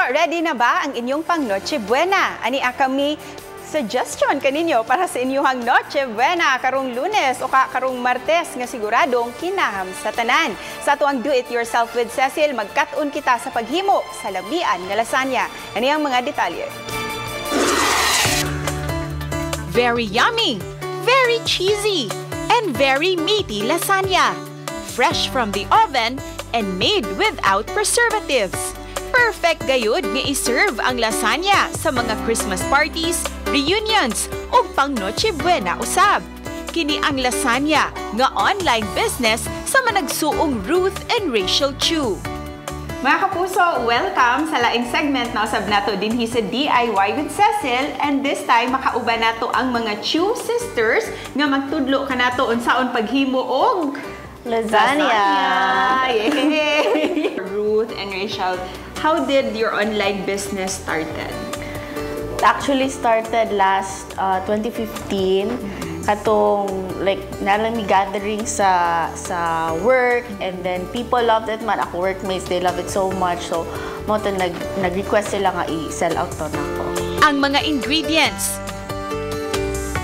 Ready na ba ang inyong pang Noche Buena? Ani kami suggestion kaninyo para sa inyong Noche Buena karong Lunes o karong Martes nga siguradong kinaham sa tanan. Sa ato ang Do It Yourself with Cecil, magkat-on kita sa paghimo sa lamian nga lasagna. Ani ang mga detalye. Very yummy, very cheesy, and very meaty lasagna. Fresh from the oven and made without preservatives. Perfect gayud nga iserve ang lasagna sa mga Christmas parties, reunions, ug pang Noche Buena usab. Kini ang lasagna nga online business sa managsuong Ruth and Rachel Chu. Mga kapuso, welcome sa laing segment na usab nato dinhi sa DIY with Cecil, and this time makauban nato ang mga Chu sisters nga magtudlo kanato unsaon paghimo og lasagna. Yay! Ruth and Rachel, how did your online business started? It actually started last 2015. Katong like naa mi gathering sa work, and then people loved it man. Ako workmates, they love it so much. So mao to nag-request sila nga i-sell out to nako. Ang mga ingredients: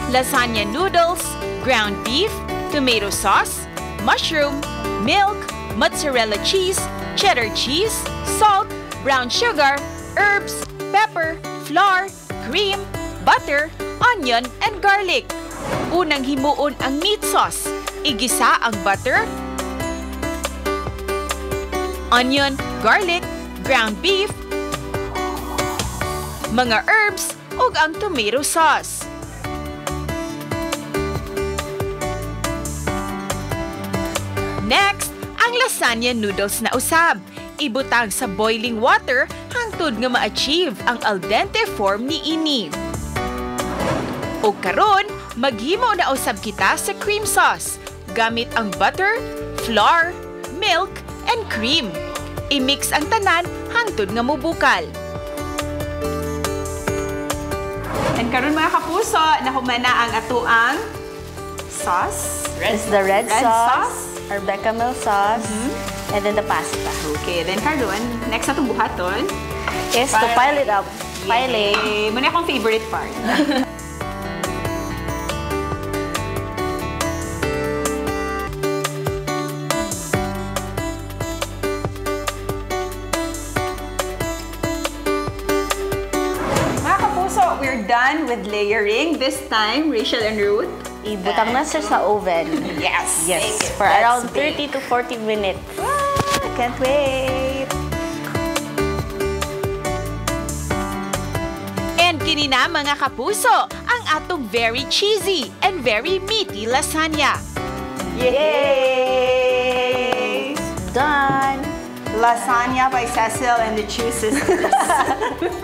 lasagna noodles, ground beef, tomato sauce, mushroom, milk, mozzarella cheese, cheddar cheese, salt, brown sugar, herbs, pepper, flour, cream, butter, onion, and garlic. Unang himuon ang meat sauce. Igisa ang butter, onion, garlic, ground beef, mga herbs, ug ang tomato sauce. Next, ang lasagna noodles na usab. Ibutang sa boiling water hangtod nga ma-achieve ang al dente form ni ini. Og karon, maghimo na usab kita sa cream sauce gamit ang butter, flour, milk, and cream. I-mix ang tanan hangtod nga mobukal. And karon mga kapuso, nahuman na ang atuang sauce. It's the red, Red sauce, sauce. Or bechamel sauce, and then the pasta. Okay, then karon, next atong buhaton is to pile it up. Piling. Yay! Muna akong favorite part. Mga kapuso, we're done with layering. This time, Rachel and Ruth, Ibutang na siya sa oven. Yes. Yes. Bake it. For Let's around bake. 30 to 40 minutes. Can't wait. And kini na mga kapuso, ang atong very cheesy and very meaty lasagna. Yay! Done! Lasagna by Cecil and the Chu Sisters.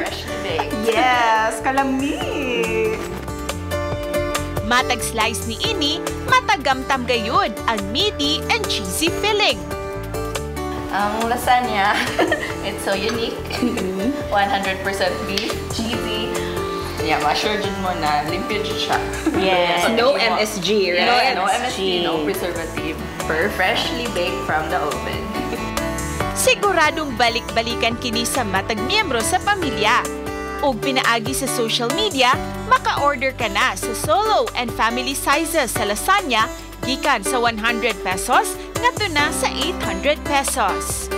Freshly baked. Yes, kalami! Matag slice ni ini, matagamtam gayud ang meaty and cheesy filling. Ang lasagna, it's so unique. 100% beef, cheesy. Yeah, ma-sure jud mo na limpyo jud siya. Yes. So, No hindi mo MSG, right? No, no MSG, no preservative. Perfect. Freshly baked from the oven. Siguradong balik-balikan kini sa matag miyembro sa pamilya. Ug pinaagi sa social media, maka-order ka na sa solo and family sizes sa lasagna gikan sa 100 pesos ngadto na sa 800 pesos.